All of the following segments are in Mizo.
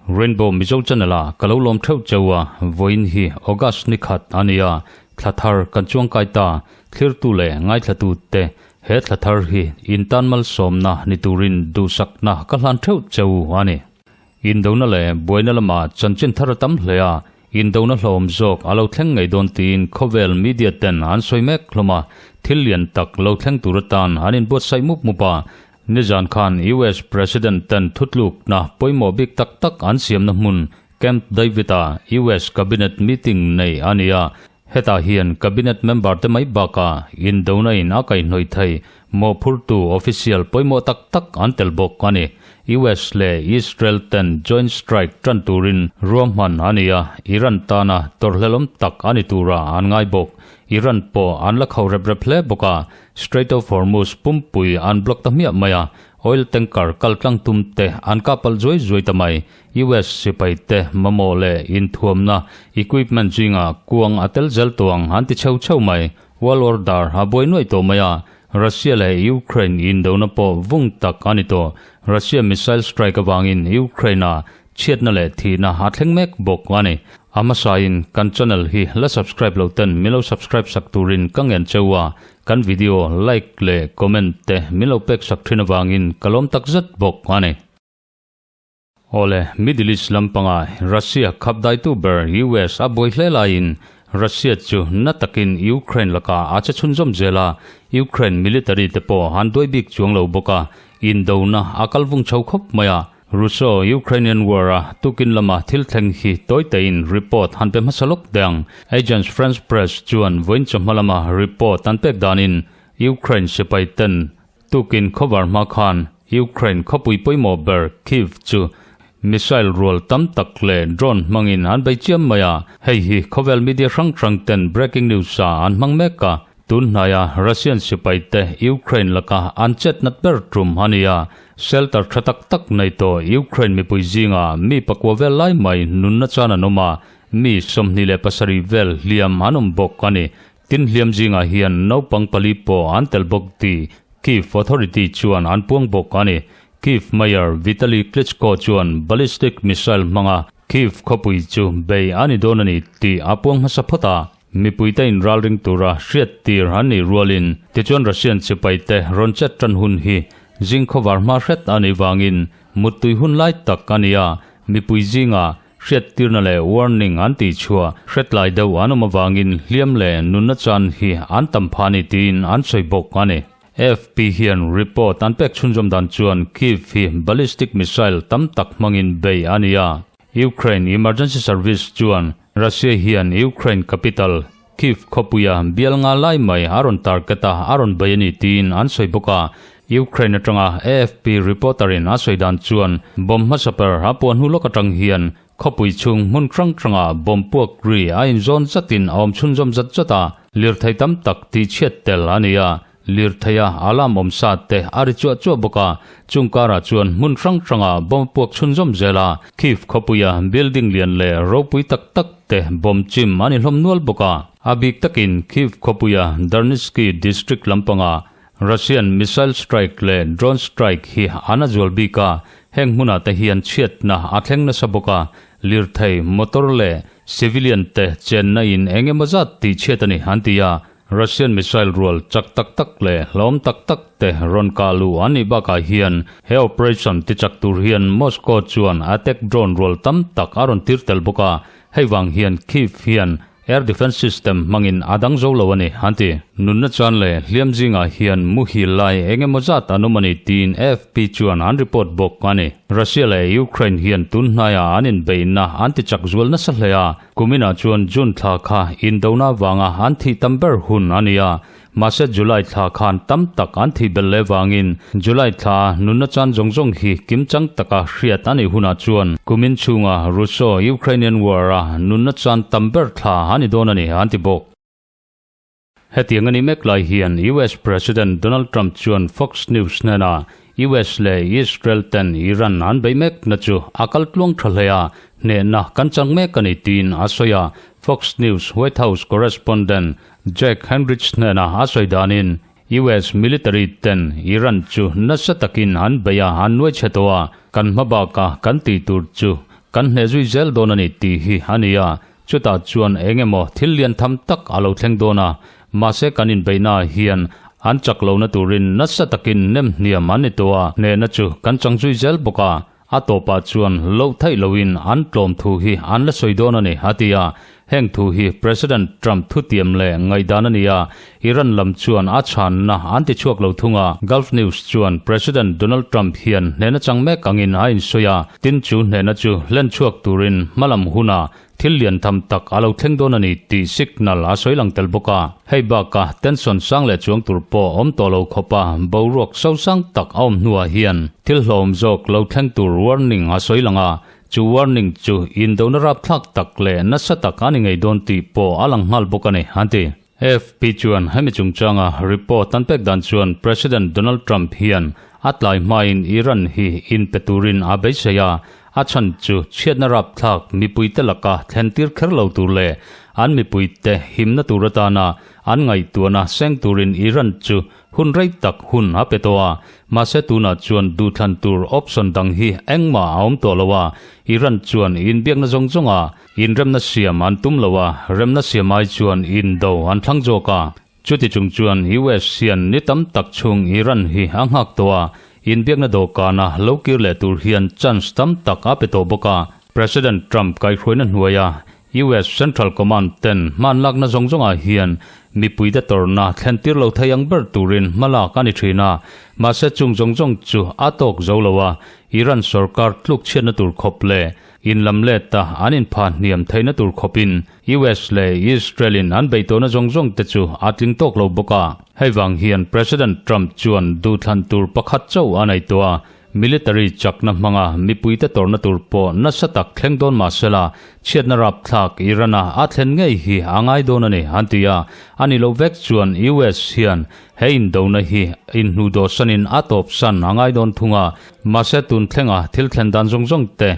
Rainbow Mizo Channel a ka lo lawm theuh cheu a, vawiin hi August ni khat a ni a, thla thar kan chuang kai ta, thlirtu leh ngaithlatu te he thla thar hi intan malsawmna ni turin duhsakna ka hlan theuh cheu a ni. Indona leh buaina lamah chanchin thar a tam hle a, indona hlawm zawk a lo thleng ngei dawn tiin khawvel media ten an sawi mek hlawm a, thil lian tak lo thleng tur atan an inbuatsaih mup mup a, nizan khan US President ten thutlukna pawimawh bik tak tak an siamna hmun Camp David-a US Cabinet meeting nei a ni a, Hetah hian Cabinet member te mai bakah indona in a kaihhnawih thei mawhphurtu official pawimawh tak tak an tel bawk a ni. US leh Israel ten joint strike tan turin ruahman a ni a, Iran tana tawrhhlelawm tak a ni tura an ngai bawk. Iran pawh an la kho rep rep hle bawk a, Strait of Hormuz pumpui an block ta hmiah mai a, oil tanker kal tlang tum te an kap palh zuai zuai ta mai. US sipai te mamawh leh inthuamna, equipment, zingah kuang a tel zel tawh ang an ti chho chho mai. World Order a buai nuaih tawh mai a, Russia leh Ukraine indona pawh vung tak a ni tawh. Russia missile strike avangin Ukraine-a chhiatna leh thihna a thleng mek bawk a ni. A hmasain kan channel hi la subscribe lo ten min lo subscribe sak turin ka ngen cheu a, kan video like leh comment te min lo pek sak thin avangin ka lawm takzet bawk a ni. Awle, Middle East lampanga Russia khap daitu ber US a buai hle laiin Russia chu na takin Ukraine lakah a che chhunzawm zel a, Ukraine military te pawh an duai bik chuang lo bawk a, indona a kal vung chho khawp mai a. Russo-Ukrainian War a tukin lama thil thleng hi tawi tein report han pe hmasa lawk teh ang. Agence France Presse chuan vawiin chawhma lama report an pek danin Ukraine sipai ten Tukin khawvar hma khan Ukraine khawpui pawimawh ber Kyiv chu missile rual tam tak leh drone hmangin an bei chiam mai a, hei hi khawvel media hrang hrang ten breaking news ah an hmang mek a, tun hnaia Russian sipai te Ukraine laka an chet nat ber tum a ni a, shelter tha tak tak nei tawh Ukraine mipui zingah mi pakua vel lai mai nunna chan an awm a, mi 27 vel hliam an awm bawk a ni. Tin hliam zingah hian naupang pali pawh an tel bawk tih Kyiv Authority chuan an puang bawk a ni. Kyiv Mayor Vitali Klitschko chuan ballistic missile hmanga Kyiv khawpui chu bei a ni dawn a ni tih a puang hmasa phawt a. Mipuite inralring tura hriat tir an nih rualin tichuan Russian sipaite rawn chet tan hun hi zing khawvar hma hret a nih vangin muttui hun lai tak a ni a, mipui zingah Hriattirna leh warning an tih chhuah hretlai deuh an awm avangin hliam leh nunna chan hi an tam phah a ni tiin an sawi bawk a ni. AFP hian report an pek chhunzawm dan chuan Kyiv hi ballistic missile tam tak hmangin bei a ni a. Ukraine emergency service chuan Russia hian Ukraine capital Kyiv khawpuia bial nga lai mai a rawn target a, a rawn bei a ni tiin an sawi bawk a. Ukraine atanga AFP reporter in a sawi dan chuan bomb hmasa per a puan hnu lawk atang hian khawpui chhung hmun hrang hrangah bomb puak ri a inzawn zatin a awm chhunzawm zat zat a, lirthei tam tak tihchhiat tel a ni a. Lirtheia alarm awm sa te a ri chuah chuah bawk a, chung karah chuan hmun hrang hrangah bomb puak chhunzawm zel a, Kyiv khawpuia building lian leh ropui tak tak te bomb chim an inhlawm nual bawk a. A bik takin Kyiv khawpuia Darnitsky district lampangah Russian missile strike leh drone strike hi an a zual bik a, heng hmunah te hian chhiatna a thleng nasa bawk a, lirthei, motor leh civilian te chenna in eng emaw zat tihchhiat a ni an ti a. Russian missile rual chak tak tak leh hlawm tak tak te rawn kah luh an nih bakah hian he operation ti chak tur hian Moscow chuan attack drone rual tam tak a rawn tir tel bawk a, hei vang hian Kyiv hian air defence system hmangin a dang zo lo a ni, an ti. Nunna chan leh hliam zingah hian muhil lai eng emaw zat an awm a ni tiin AFP chuan an report bawk a ni. Russia leh Ukraine hian tun hnaiah an inbeihna an ti chak zual nasa hle a, Kuminah chuan June thla kha indona vanga an thih tam ber hun a ni a, mahse July thla khan tam tak an thih belh leh vangin July thla nunna chan zawng zawng hi kimchang taka hriat a nih hunah chuan kumin chhunga Russo-Ukrainian War-a nunna chan tam ber thla a ni dawn a ni an ti bawk. Hetiang a ni mek lai hian US President Donald Trump chuan Fox News hnenah US leh Israel ten Iran an beih mekna chu a kal tluang tha hle a, hnehna kan chang mek a ni tiin a sawi a. Fox News White House correspondent Jack Henrich hnena a sawi danin US military ten Iran chu nasa takin an beih a, an nuai chhe tawh a, kan hma baka kan tih tur chu kan hneh zui zel dawn a ni tih hi a ni a. Chutah chuan eng emaw thil lian tham tak a lo thleng dawn a, mahse kan inbeihnaah hian an chak lohna turin nasa takin nem hniam an ni tawh a, hnehna chu kan chang zui zel bawk a, a tawpah chuan loh theih lohin an tlawm thu hi an la sawi dawn a ni, a ti a. Heng thu hi President Trump thutiam leh ngaihdan a ni a, Iran lam chuan a chhanna an ti chhuak lo thung a. Gulf News chuan President Donald Trump hian hnehna chang mek angin a insawi a, tin chu hnehna chu hlen chhuak turin hmalam huna Thil lian tham tak a lo thleng dawn a ni tih signal a sawi lang tel bawk a. Hei bakah tension sang leh chuang tur pawh awm tawh lo khawpa boruak sosang tak a awm hnuah hian thil hlawm zawk lo thleng tur warning a sawi lang a, chu warning chu indona rapthlak tak leh nasa tak a ni ngei dawn tih pawh a lang nghal bawk a ni, an ti. AFP chuan hemi chungchanga report an pek dan chuan President Donald Trump hian a tlai hmain Iran hi inpe turin a beisei a, a chhan chu chhiatna rapthlak mipuite laka thlentir kher lo tur leh an mipuite himna tur atana an ngaihtuahna seng turin Iran chu hun rei tak hun a pe tawh a, mahse tunah chuan duhthlan tur option dang hi engmah a awm tawh lo a, Iran chuan inbiakna zawng zawnga Inremna siam an tum lo a, remna siam ai chuan indo an thlang zawk a. Chuti chung chuan US hian ni tam tak chhung Iran hi a nghak tawh a, inbiakna dawhkana lo kir leh tur hian chance tam tak a pe tawh bawk a. President Trump kaihhruaina hnuaia US Central Command ten hmanlakna zawng zawngah hian mipuite tawrhna thlentir lo thei ang ber turin hmalak a ni thin a, mahse chung zawng zawng chu a tawk zo lo a, Iran sorkar tluk chhiatna tur khawp leh In lam let a an inphah hniam theihna tur khawpin US leh Israel-in an beitawhna zawng zawng te chu a tling tawk lo bawk a. Hei vang hian President Trump chuan duhthlan tur pakhat chauh a nei tawh a, military chakna hmanga mipuite tawrhna tur pawh nasa tak thleng dawn mah sela, chhiatna rapthlak Iran-a a thlen ngei hi a ngai dawn a ni, an ti a. A ni loh vek chuan US hian he indona hi inhnuhdawhsanin a tawpsan a ngai dawn thung a, Mahse tun thlenga thil thlen dan zawng zawng te,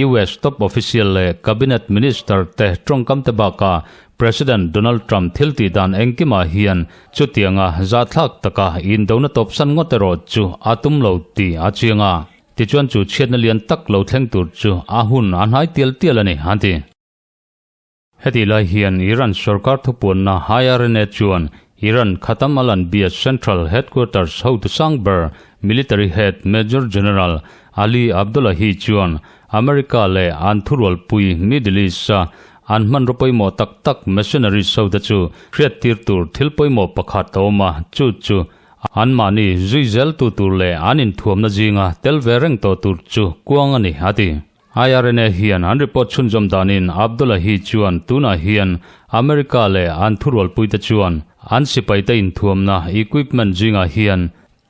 US top official leh cabinet minister te tawngkam te bakah President Donald Trump thil tih dan engkimah hian chutianga zahthlak taka indona tawpsan ngawt erawh chu a tum lo tih a chiang a. Tichuan chu chhiatna lian tak lo thleng tur chu a hun a hnai tial tial a ni, an ti. Hetih lai hian Iran sorkar thupuanna IRNA chuan Iran Khatam al-Anbiya Central Headquarters hotu sang ber Military Head Major General Ali Abdollahi chuan America leh an thurualpui Middle East-a an hmanraw pawimawh tak tak mercenaries hote chu hriattir tur thil pawimawh pakhat a awm a, chu chu anmahni zui zeltu tur leh an inthuamna zinga tel ve reng tawh tur chu kuang a ni, a ti. IRNA hian an report chhunzawm danin Abdullahi chuan tunah hian America leh an thurualpuite chuan an sipaite inthuamna equipment zingah hian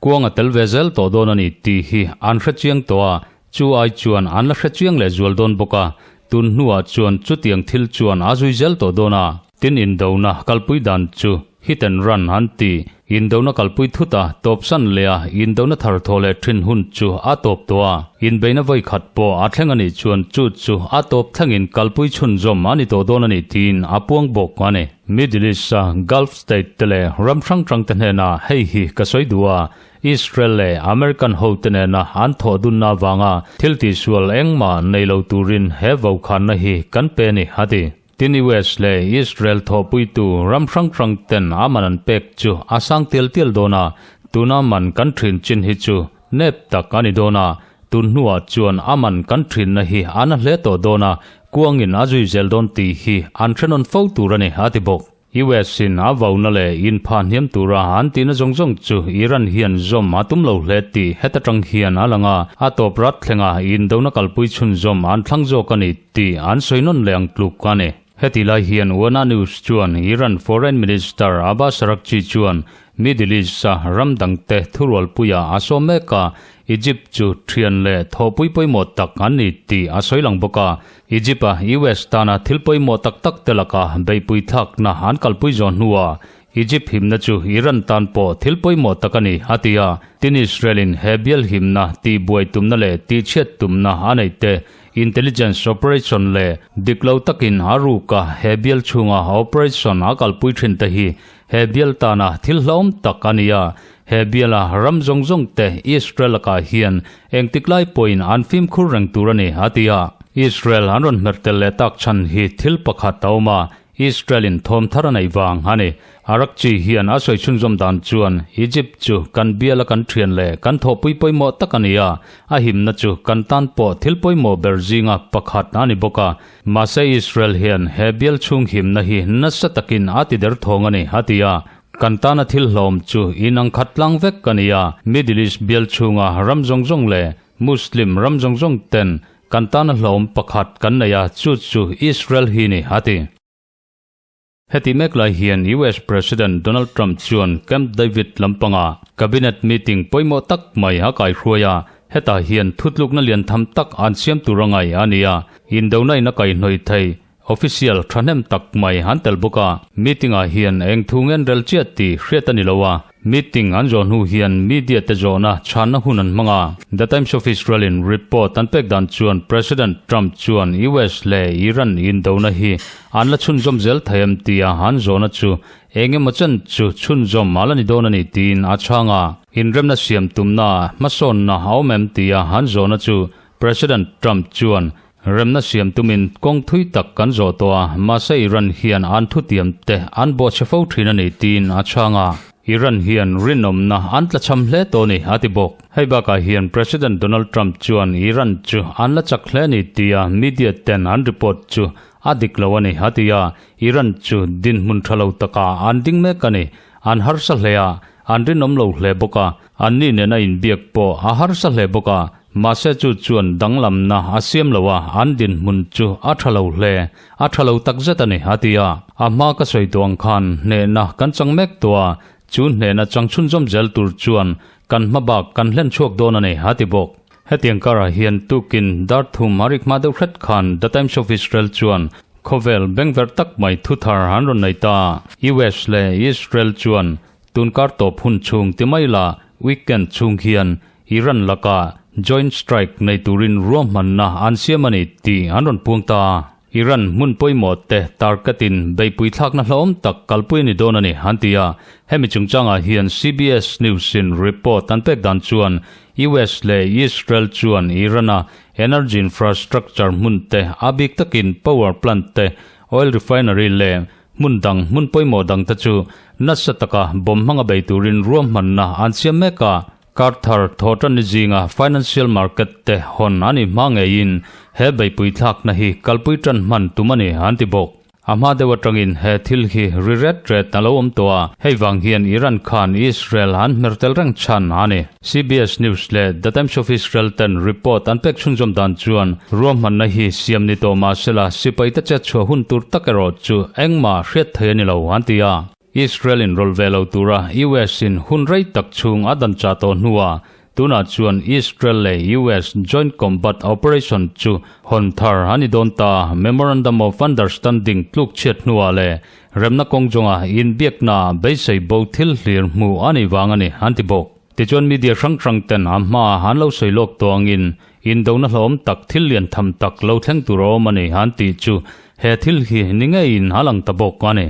kuang a tel ve zel tawh dawn a ni tih hi an hre chiang tawh a, chu ai chuan an la hre chiang leh zual dawn bawk a, tun hnuah chuan chutiang thil chuan a zui zel tawh dawn a. Tin indona kalpui dan chu hit and run an ti. Indona kalpui thut a, tawpsan leh a, indona thar thaw leh thin hun chu a tawp tawh a. Inbeihna vawi khat pawh a thleng a nih chuan chu chu a tawp thlengin kalpui chhunzawm a ni tawh dawn a ni tiin a puang bawk a ni. Middle East-a Gulf State te leh ram hrang hrang te hnenah hei hi ka sawi duh a, Israel leh American hote nena an thawh dunna avanga thil tihsual engmah nei lo turin he vokhanna hi kan pe a ni, a ti. Tin US leh Israel thawhpuitu ram hrang hrang ten a man an pek chu a sang tial tial dawn a, tuna man kan thin chin hi chu nep tak a ni dawn a, tun hnuah chuan a man kan thinna hi a na hle tawh dawn a, kuangin a zui zel dawn tih hi an hre nawn fo tur a ni, a ti bawk. US in a vauna leh inphah hniam tura an tihna zawng zawng chu Iran hian zawm a tum lo hle tih heta tang hian a lang a, a tawp rat thlenga indona kalpui chhunzawm an thlang zawk a ni tih an sawi nawn leh ang tluk a ni. Heti lai hian Wana News chuan Iran Foreign Minister Abbas Araghchi chuan Middle East-a ram dangte thurualpuia a sawm mek a, Egypt chu thian leh thawhpui pawimawh tak an ni tih a sawi lang bawk a. Egypt-a US tana thil pawimawh tak tak te laka beihpui thlakna an kalpui zawh hnuah Egypt himna chu Iran tan pawh thil pawimawh tak a ni, a ti a. Tin, Israel-in he bial himna tihbuai tumna leh tihchhiat tumna a neih te, intelligence operation leh dik lo takin a ruka he bial chhunga operation a kalpui thin te hi he bial tana thil hlauhawm tak a ni a. He biala ram zawng zawng te Israel lakah hian engtik lai pawhin an fimkhur reng tur a ni, a ti a. Israel an rawn hmer tel leh tak chhan hi thil pakhat a awm a, Israel-in thawm thar a neih vang a ni. Araghchi hian a sawi chhunzawm dan chuan Egypt chu kan biala kan thian leh kan thawhpui pawimawh tak a ni a, a himna chu kan tan pawh thil pawimawh ber zinga pakhat a ni bawk a. Mahse Israel hian he bial chhung himna hi nasa takin a ti der thawng a ni, a ti a. Kan tana thil hlawm chu inang khat tlang vek a ni a, Middle East bial chhunga ram zawng zawng leh Muslim ram zawng zawng ten Kan tana hlawm pakhat kan nei a, chu chu Israel hi ni, a ti. Heti mek lai hian US President Donald Trump chuan Camp David lampanga Cabinet meeting pawimawh tak mai a kaihruai a, hetah hian thutlukna lian tham tak an siam tur a ngai a ni a, indona in a kaihnawih thei Official thahnem tak mai an tel bawk a, meeting ah hian eng thu ngen rel chiah tih hriat a ni lo a, meeting an zawh hnu hian media te zawhna chhanna hun an hmang a. The Times of Israel in report an pek dan chuan President Trump chuan US leh Iran indona hi an la chhunzawm zel thei em tia an zawhna chu eng emaw chen chu chhunzawm a la ni dawn a ni tiin a chhang a. Inremna siam tumna hmasawnna a awm em tia an zawhna chu President Trump chuan Remna siam tumin kawng thui tak kan zawh tawh a, mahse Iran hian an thutiam te an bawhchhe fo thin a ni tiin a chhang a. Iran hian rinawmna an tlachham hle tawh a ni, a ti bawk. Hei bakah hian President Donald Trump chuan Iran chu an la chak hle a ni tia media ten an report chu a dik lo a ni, a ti a. Iran chu dinhmun tha lo takah an ding mek a ni, an harsa hle a, an rinawm lo hle bawk a, Anni nena inbiak pawh a harsa hle bawk a, mahse chu chuan danglamna a siam lo a, an dinhmun chu a tha lo hle, a tha lo takzet a ni, a ti a. A hma ka sawi tawh ang khan hnehna kan chang mek tawh a, chu hnehna chang chhunzawm zel tur chuan kan hma bak kan hlen chhuak dawn a ni, a ti bawk. Hetiang karah hian tukin dar thum a rik hma deuh hret khan The Times of Israel chuan khawvel bengverh tak mai thuthar an rawn nei ta. US leh Israel chuan Tunkar tawp hun chhung ti mai la, weekend chhung hian Iran lakah joint strike nei turin ruahmanna an siam a ni tih an rawn puang ta. Iran hmun pawimawh te target-in beihpui thlakna hlauhawm tak kalpui a ni dawn a ni, an ti a. Hemi chungchangah hian CBS News-in report an pek dan chuan US leh Israel chuan Iran-a energy infrastructure hmun te, a bik takin power plant te, oil refinery leh Hmun dang, hmun pawimawh dangte chu nasa taka bomb hmanga bei turin ruahmanna an siam mek a. Kar thar thaw tan ni zinga financial market te hawn a nih hma ngeiin he beipui thlakna hi kalpui tan hman tum a ni an ti bawk. A hma deuh atangin he thil hi ri ret ret a lo awm tawh a, hei vang hian Iran khan Israel an hmer tel reng chhan a ni. CBS News leh The Times of Israel ten report an pek chhunzawm dan chuan ruahmanna hi siam ni tawh mah sela sipai te chet chhuah hun tur tak erawh chu engmah hriat thei a ni lo an ti a. Israel in rawlh ve lo tura US in hun rei tak chhung a dan chah tawh hnuah tunah chuan Israel leh US Joint Combat Operation chu hawn thar a ni dawn ta. Memorandum of Understanding tluk chhiat hnuah leh remna kawng zawnga inbiakna beisei bo thil hlir hmuh a nih vang a ni an ti bawk. Tichuan media hrang hrang ten a hma an lo sawi lawk tawh angin indona hlawm tak thil lian tham tak lo thleng tur a awm a ni an tih chu he thil hi ni ngeiin a lang ta bawk a ni.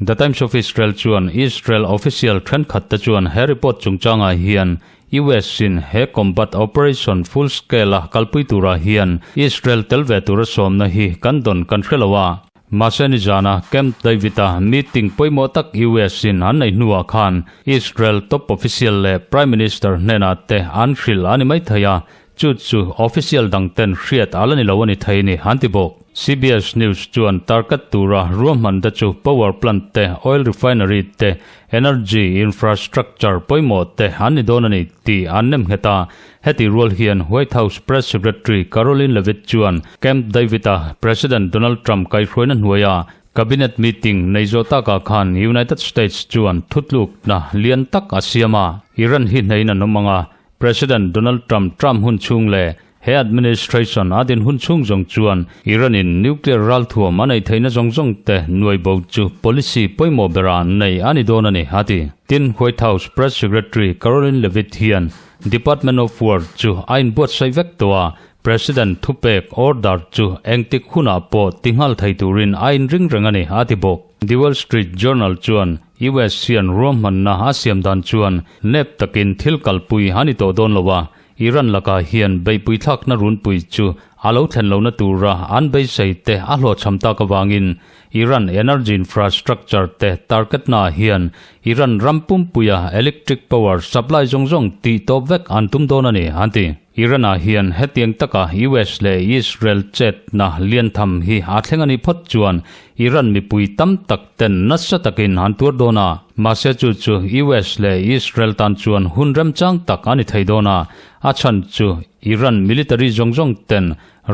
The Times of Israel chuan Israel official thenkhat te chuan he report chungchangah hian US in he combat operation full scale a kalpui turah hian Israel tel ve tura sawmna hi kan dawn kan hre lo a, Mahse nizana Camp David-a meeting pawimawh tak US in an nei hnuah khan Israel top official leh Prime Minister hnenah te an hrilh a ni mai thei a, chu chu official dang ten hriat a la ni lo a ni thei ni an ti bawk. CBS News chuan target tura ruahman te chu power plant te, oil refinery te, energy infrastructure pawimawh te an ni dawn a ni tih an nem nghet a. Heti rual hian White House Press Secretary Karoline Leavitt chuan Camp David-a President Donald Trump kaihhruaina hnuaia Cabinet meeting nei zawh takah khan United States chuan thutlukna lian tak a siam a. Iran hi hneiin an awm ang a, President Donald Trump term hun chhung leh. He administration a din hun chhung zawng chuan Iran in nuclear ralthuam a neih theihna zawng zawng te nuai bo chu policy pawimawh bera nei a ni dawn a ni, a ti. Tin, White House Press Secretary Karoline Leavitt hian Department of War chu a inbuatsaih vek tawh a, President thupek order chu engtik hunah pawh ti nghal thei turin a inring reng a ni, a ti bawk. The Wall Street Journal chuan US hian ruahmanna a siam dan chuan nep takin thil kalpui a ni tawh dawn lo a, Iran lakah hian beihpui thlakna runpui chu a lo thlen lohna tura an beisei te a hlawhchham tak avangin Iran energy infrastructure te target-naah hian Iran ram pumpuia electric power supply zawng zawng tih tawp vek an tum dawn a ni, an ti. Iran-ah hian hetiang taka US leh Israel chetna lian tham hi a thleng a nih phawt chuan Iran mipui tam tak ten nasa takin an tuar dawn a, mahse chu chu US leh Israel tan chuan hun remchang tak a ni thei dawn a, a chhan chu Iran military zawng zawng ten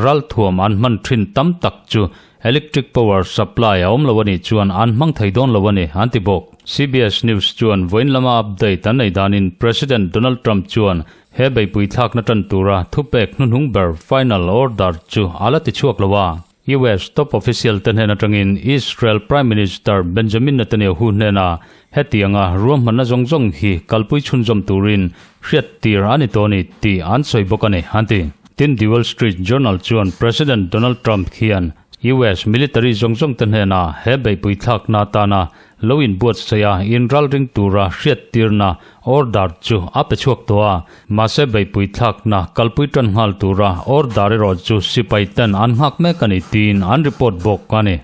ralthuam an hman thin tam tak chu electric power supply a awm lo a nih chuan an hmang thei dawn lo a ni, an ti bawk. CBS News chuan vawiin lama update an nei danin President Donald Trump chuan he beihpui thlakna tan tura thupek hnuhnung ber final order chu a la ti chhuak lo a. US top official te hnen atangin Israel Prime Minister Benjamin Netanyahu hnena hetianga ruahmanna zawng zawng hi kalpui chhunzawm turin hriattir a ni tawh a ni tih an sawi bawk a ni, an ti. Tin, The Wall Street Journal chuan President Donald Trump hian US military zawng zawng te hnena he beihpui thlakna atana lo inbuatsaih a inralring tura hriattirna order chu a pe chhuak tawh a, mahse beihpui thlakna kalpui tan nghal tura order erawh chu sipai ten an nghak mek a ni tiin an report bawk a ni.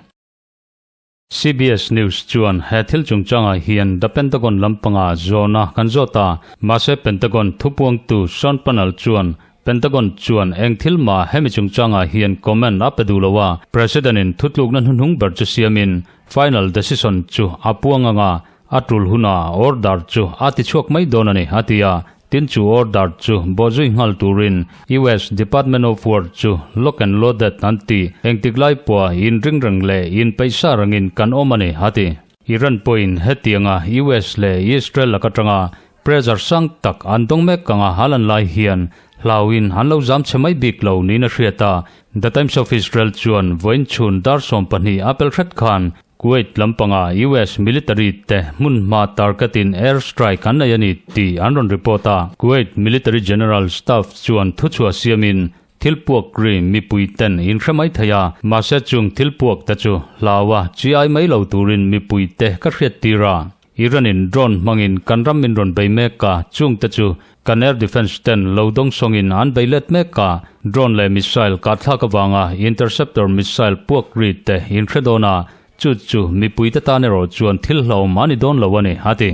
CBS News chuan he thil chungchangah hian The Pentagon lampanga zawhna kan zawt a, mahse Pentagon thupuangtu Sean Panel chuan Pentagon chuan eng thil mah hemi chungchangah hian comment a pe duh lo a, President-in thutlukna hnuhnung ber chu siamin Final decision chu a puang ang a, a tul hunah order chu a ti chhuak mai dawn a ni, a ti a. Tin chu order chu bawhzui nghal turin US Department of War chu lock and loaded an ti. Engtik lai pawha inring reng leh inpeihsa rengin kan awm a ni, a ti. Iran pawhin hetianga US leh Israel lak atanga pressure sang tak an dawng mek anga hal an lai hian hlauin an lo zam chhe mai bik lo niin a hriat a. The Times of Israel chuan vawiin chhun dar 12 a pel hret khan Kuwait lampanga US military te hmun hma target-in air strike an nei a ni tih an rawn report a. Kuwait military general staff chuan thuchhuah siamin Thil puak ri mipui ten in hre mai thei a, mahse chung thil puak te chu hlau a chi ai mai lo turin mipui te ka hriat tir a. Iran in drone hmangin kan ram min rawn bei mek a, chung te chu kan air defence ten lo dawng sawngin an bei let mek a, drone leh missile kah thlak avanga interceptor missile puak ri te in hre dawn a, chu chu mipui te tan erawh chuan thil hlauhawm a ni dawn lo a ni, a ti.